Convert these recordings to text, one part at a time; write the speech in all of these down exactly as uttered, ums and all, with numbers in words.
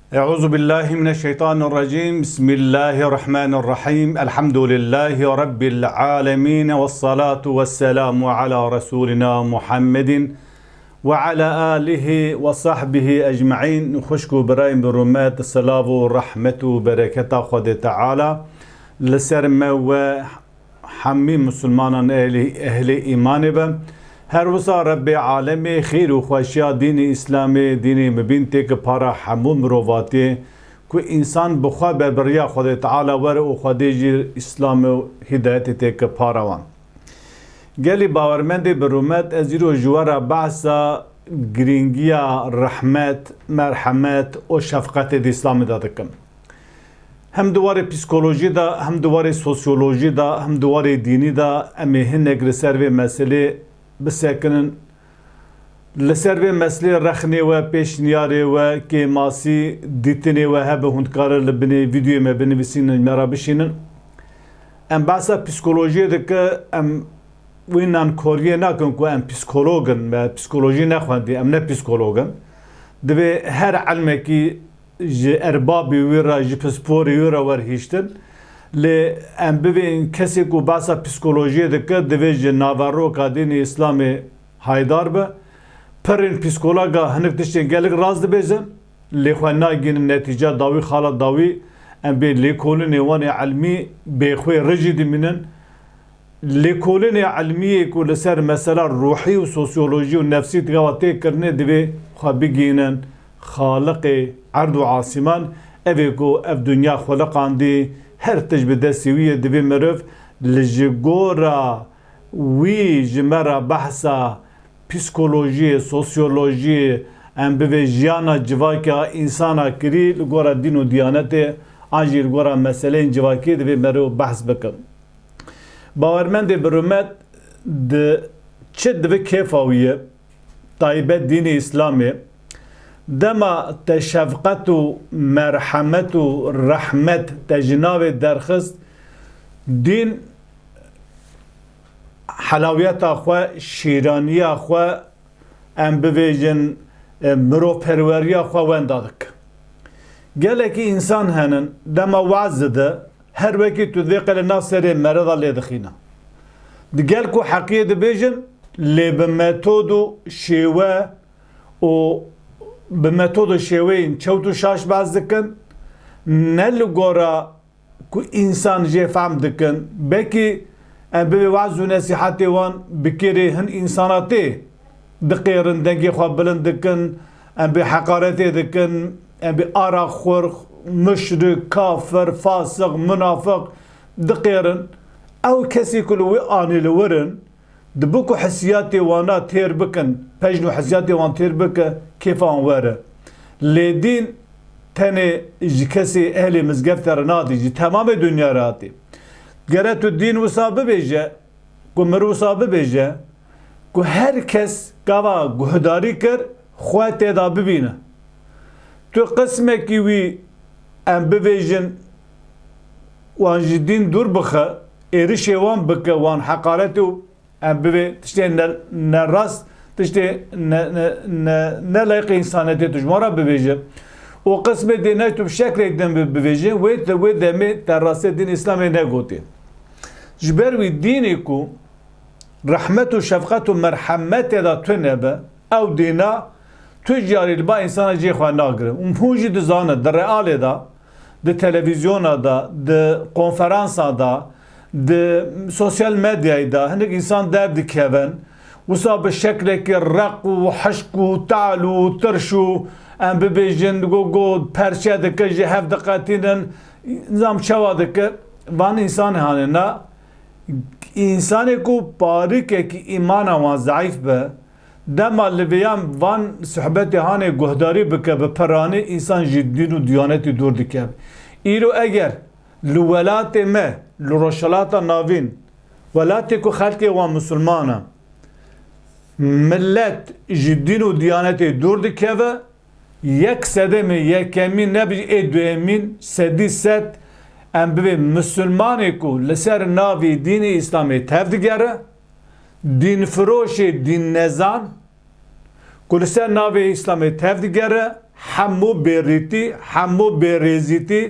أعوذ بالله من الشيطان الرجيم. بسم الله الرحمن الرحيم. الحمد لله رب العالمين. والصلاة والسلام على رسولنا محمد وعلى آله وصحبه أجمعين. Xwişk û birayên bi rûmet, silav û rehmet û bereketa Xwedê Teala li ser me we hemî misilmanan ehlî, ehlê îmanê be. Her wisa Rebbê alemê xêr û xweşiya dînê Îslamê, dînê mibîn têke para hemû mirovatiyê ku însan bi xwe be bi riya Xwedê Teala were û Xwedê jî Îslam û hîdayetê têke para wan. Gelî bawermendê bi rûmet, ez îro ji we re behsa girîngiya rehmet, merhemet û şefqetê di Îslamê de dikim. Hem di warê psîkolojî de, hem di warê sosyolojî de, hem di warê dînî de em ê hinek li ser vê meselê bisekinin. Li ser vê meselê rexnê we, pêşniyarê we, kêmasî, dîtinê we hebe hûn dikare li binê vîdeoyê me binivîsînin, me re bişînin. Em behsa psîkolojiyê dike, em wî nankoriyê nakin ku em psîkolog in, me psîkolojî nexwendî, em ne psîkolog in. Divê her ilmekî ji erbabê wî re, ji pisporê wî re werhiştin. Lê em bibên kesê ku behsa psîkolojiyê dike, divê ji naveroka dînê Îslamê haydar be. Pirên psîkologa hinek tiştên gelek rast dibêjin, lê xwe nagihînin netîca dawî, xala dawî. Em bê lêkolînê wan ê ilmî bêxwê rijî dimînin. Lêkolînê ilmiyê ku li ser mesela ruhî û sosyolojî û nefsî di gava tê kirinê divê xwe bigihînin Xaliqê erd û asîman. Ev ê ku ev dinya xuliqandî, her tişt bi destê wî ye, divê meriv li ji gora wî ji me re behsa psîkolojiyê, sosyolojiyê, em bivê jiyana civaka însana kirî li gora dîn û diyanetê an jî li gora meseleyên civakî divê meriv behs bikin. Bawermendê bi rûmet di çi divi kêfa wî ye, taybet dînê Îslamê, dema te şefqet û merhemet û rehmet te ji navê derxist, dîn helawiyeta xwe, şîraniya xwe, em bivêjin, e, mirovperweriya xwe wenda dike. Gelekî însan henin, dema waz dide, her wekî tu divê qelê nav serê mereda lê dixîne. Di gel ku heqiyê dibêjin, lê bi metod û şêwe û bi metod û şêweyên çewt û şaş behs dikin, ne li gora ku însan jê fehm dikin. Belkî em bibê waz û nesîhetê wan bi kêrê hin însana tê diqêrin, dengê xwe bilind dikin, em bê heqaretê dikin, em bê araxur, muşrik, kafir, fasiq, munafiq diqêrin. Ew kesî ku li wê anî li wir in, Dibe ku hissiyatê wana têr bikin, pejn û hissiyatê wan têr bike, kêfa wan were. Lê dîn tenê ji kesê ehlê mizgefte re nadî, ji temamê dinya re hatî. Gere tu dîn wisa bibêje, ku mirov wisa bibêje, ku her kes gava guhdarî kir, xwe tê de bibîne. Tu qismekî wî, em bibêjin, wan ji dîn dûr bixe, êrişê wan bike, wan heqaretê û em bivê tiştê ne, ne rast, tiştê ne, ne, ne, ne layîqê însanetê tu ji wan re bibêje. Û qismê dê ne tu bi şeklek din bi-, bibêje, wê te, wê demê te rastê dîn Îslamê negotê. Ji ber wî dînê ku rehmet û şefqet û merhemetê de tune be, ew dîna tu carî li ba însana cihê xwe nagire. Û hûn jî dizanin, di realê de, di televîzyona de, di konferansa de, di sosyal medyayê de hinek însan derdikevin, wisa bi şeklekî req û hişk û tal û tirş û em bibêjin, go, go perçe dike, ji hev diqetînin, nizam çawa dike, van însan hane na, Însanê ku parikekî îmana wan zeîf be, dema li vêyan van sohbetê hanê guhdarî bike bi piranî, însan ji dîn û diyanetî dûr dikeve. Îro eger li welatê me, li Rojhilata Navîn, welatê ku xelkê wan misilman e, milet ji dîn û diyanetê dûr dikeve, Yek sedemê yekemîn nebî, ê duyemîn sedî sed, em bibê misilmanê ku li ser navê dînê Îslamê tev digere, dînfiroşê dînnezan ku li ser navê Îslamê tev digere, hemû bêrîtî, hemû bêrêzîtî,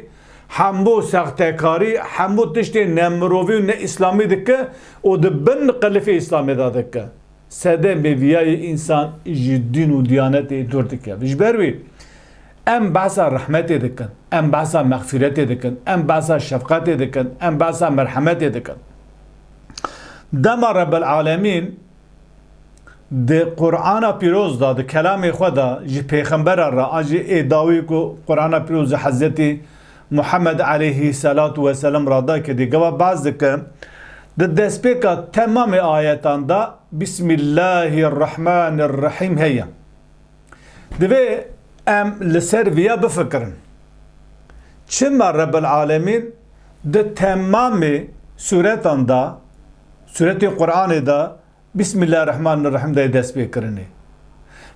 hemû sextekarî, hemû tiştê nemirovî û ne îslamî dike û di bin qilifê îslamê de dike. Sedemê viyayê însan ji dîn û diyanetê dûr dikeve. Ji ber wî em behsa rehmetê dikin, em behsa mexfîretê dikin, em behsa şefqetê dikin, em behsa merhemetê dikin. Dema Rebbil Alemîn di Qur'ana Pîroz de, di kelamê xwe de ji pêxembera re, a jî ê dawî ku Qur'ana Pîroz ji Hezretî Muhammed aleyhî selatu weselam re da kê, di gava behs dike, di destpêka temamê ayetan de Bismillahirrahmanirrahîm heye. Divê em li ser viya bifikirin. Çima Rebbil Alemîn di temamê sûretan de, sûretên Qur'anê de Bismillahirrahmanirrahîm de dest pê kirinê?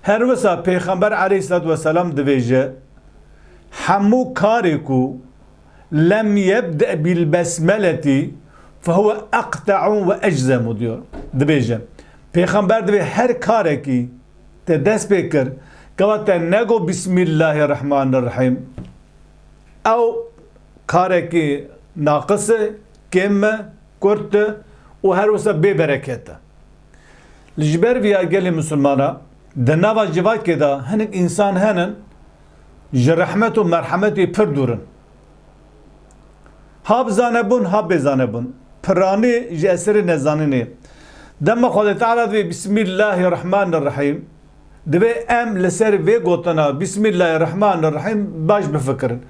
Her wisa Pêxember aleyhisselatu vesselam dibêje, hemû karê ku lem yebde bil besmeleti fehuve eqta'u ve eczemu diyor. Dibêje, Pêxember dibê her karekî te dest pê kir, gava te nego Bismillahirrahmanirrahîm, ew karekî naqis e, kêm e, kurt e û her wisa bê bereket e. Li ji ber viya gelê misilmana, di nava civakê de hinek însan henin, ji rehmet û merhemetê pir dûr in. Ha bi zane bûn, ha bê zane bûn. Piranî ji eserê nezaninê. Dema Xwedê Teala divê Bismillahirrahmanirrahîm, divê em li ser vê gotina Bismillahirrahmanirrahîm baş bifikirin.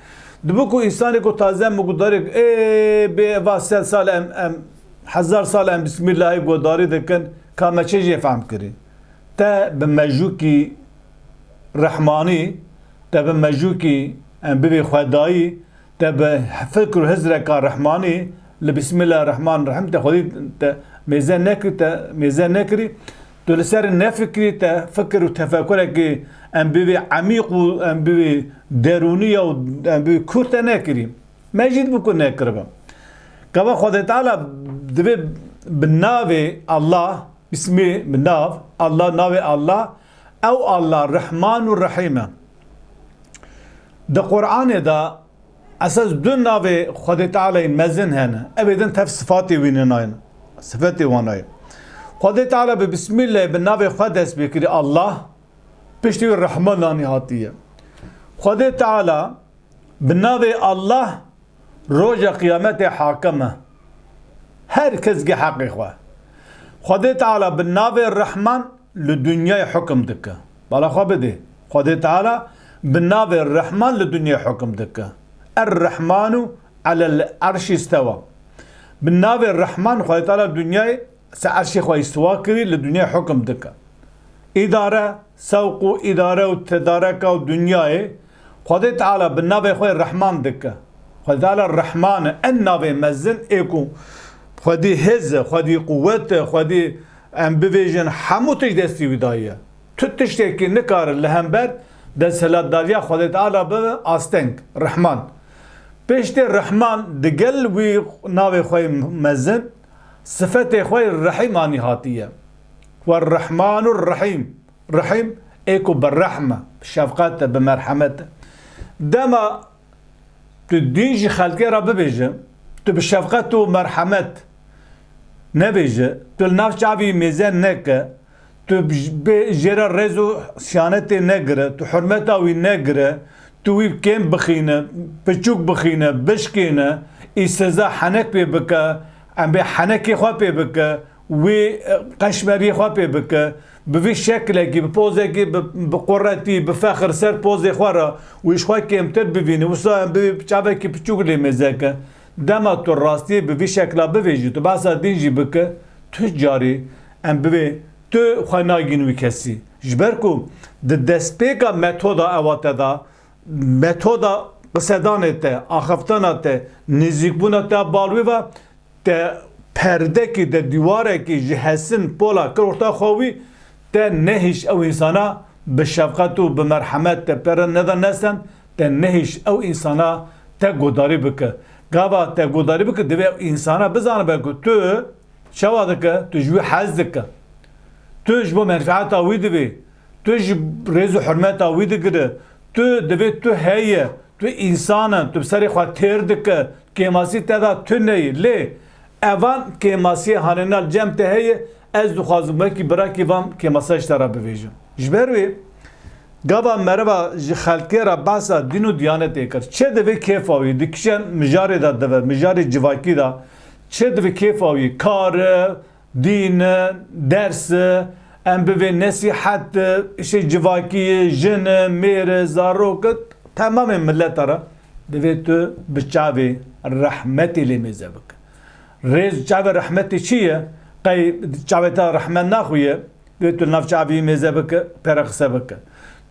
Dibe ku însanê ku taze em gudarê, ê, bê va sed sal em, em, hezar sal em Bismillahî gudarî dikin, ka me çi jê fehm kirî? Te bi mejûkî rehmanî, te bi mejûkî, em bibê xwedayî, te bi fikr û hizreka rehmanî li Bismillahirrahmanirrahîm te xwedî te mêze nekir, te mêze nekirî. Tu li ser nefikirî, te fikir û tefekurekî em bibê emîq û em bibê derûnî ya û em bibê kurt te nekirî. Me jî dibe ku nekiribe. Gava Xwedê Teala divê bi navê Allah, Bismî bi nav, Allah, navê Allah, ew Allah Rehman û Rehîm e. Di Qur'anê de esas du navê Xwedê Teala'yê mezin hene. Evê din tev sifatê wî nînayne. Sifetê wan nayê. Xwedê Teala bi Bismîllahê bi navê xwe dest pê kirî Allah, piştî wî Rehman anî hatiye. Xwedê Teala bi navê Allah roja qiyametê hakim e. Her kes gi heqê xwe. Xwedê Teala bi navê Rehman li dinyayê hukim dike. Bala xwe bidê. Xwedê Teala bi navê Rehman li dinyayê hukim dike. Er-Rehmanu alel erşî istewa. Bi navê Rehman Xwedê Teala dinyayê ser erşê xwe îstiwa kirî, li dinyayê hukim dike. Îdare, sewq û îdare û tedareka û dinyayê Xwedê Teala bi navê xwe Rehman dike. Xwedê Teala Rehman e, en navê mezin ê ku xwedî hêz e, xwedî quwet e, xwedî em bivêjin hemû tişt destî wî daye. Tu tiştekî nikare li hember desthilatdariya Xwedê Teala bibe asteng, Rehman. Piştê Rehman digel wî navê xwe mezin, sifetê xwe Rehîm anî hatiye. We Rehman û Rehîm. Rehîm ê ku bi rehm e, bi şefqet e, bi merhemet e. Dema tu dîn ji xelkê re bibêje, tu bi şefqet û merhemet nebêje, tu li nav çavî mêze neke, tu bi j-, bê jê re rêz û siyanetê negire, tu hurmeta wî negire, tu wî kêm bixîne, piçûk bixîne, bişkêne, î seza henek pê bike, em bê henekê xwe pê bike, wî, e, qeşmeriyê xwe pê bike, bi vî şekilekî, bi pozekî, bi, bi quretî, bi fexir ser pozê xwe re, wî ji xwe kêmtir bivîne, wisa em bê çavekî piçûk lê mêze ke. Dema tu rastiyê bi vî şekla bivêjî, tu behsa dîn jî bike, tu carî em bivê tu xwe nagîn wî kesî. Ji ber ku di destpêka metoda ewa te de, metoda qisedanê te, axiftina te, nêzîkbûna te bal wî ve, te perdekî, te dîwarekî ji hesin pola kir orta xwe wî, te nehîş ew însana bi şefqet û bi merhemet te pere neda nesen, te nehîş ew însana te godarî bike. Gava te godarî bike, divê ew însana bizanibe ku tu çawa dike, tu ji wî hez dike. Tu ji bo menfeeta wî divê, tu ji rêz û hurmeta wî digire, Tu divê tu heye, tu însan e, tu bi serê xwe têr dike, kêmasî te de tune ye. Lê evan kêmasiyê hanêna li cem te heye, ez dixwazim wekî birakî van kêmasiya ji te re bivêjim. Ji ber wê gava meriva ji xelkê re behsa dîn û diyanetê kir. Çi divê kêfa wî, di kişên mijarê de dive, mijarê civakî de. Çi divê kêfa wî, kar e, dîn e, ders e, em bivê nesîhet e, işê civakî ye, jin e, mêr e, zarok e, temamê mileta re divê tu bi çavê rehmetê lê mêze bike. Rêz çavê rehmetê çi ye? Qey çavê te rehmet naxuye? Divê tu li nav çavê wî mêze bike, pê re qise bike.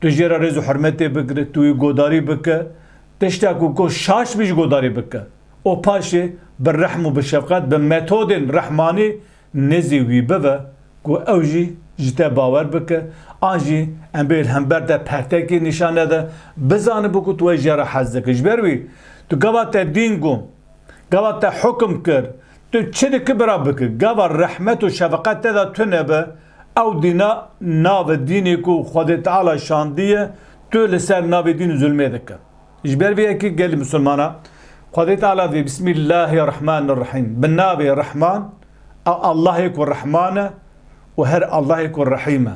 Tu jê re rêz û hurmetê bigire, tu wî godarî bike. Tişta ku ku şaş bî ji godarî bike. Û paşê bi rehm û bi şefqet, bi metodên rehmanî nêzî wî bive ku ew jî ji te bawer bike, an jî em bê li hember te pertekê nîşan nede, bizanibe ku tu wê jê re hez dike. Ji ber wî tu gava te dîn got, gava te hukim kir, tu çi dikî bira bike, gava rehmet û şefqet te de tune be, ew dîna navê dînê ku Xwedê Teala şandiye, tu li ser navê dîn zulmê dike. Ji ber vê yekê gelî misilmana, Xwedê Teala vê Bismillahirrahmanirrahîm. Bi navê Rehman, a Allahê ku Rehman e û her Allahê ku Rehîm e.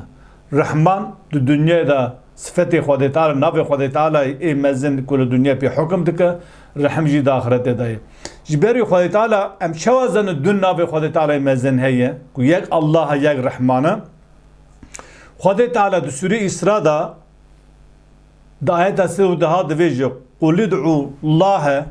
Rehman di dinyayê de sifetê Xwedê Teala, navê Xwedê Teala ê mezin ku li dinyayê pê hukim dike, Rehîm jî di axretê de ye. Ji ber wî Xwedê Teala, em çawa zanin du navê Xwedê Teala yê mezin heye, ku yek Allah e, yek Rehman e? Xwedê Teala di Sûrê Îsra de Di ayeta sê û deha divêje, "Qul id'u Llahe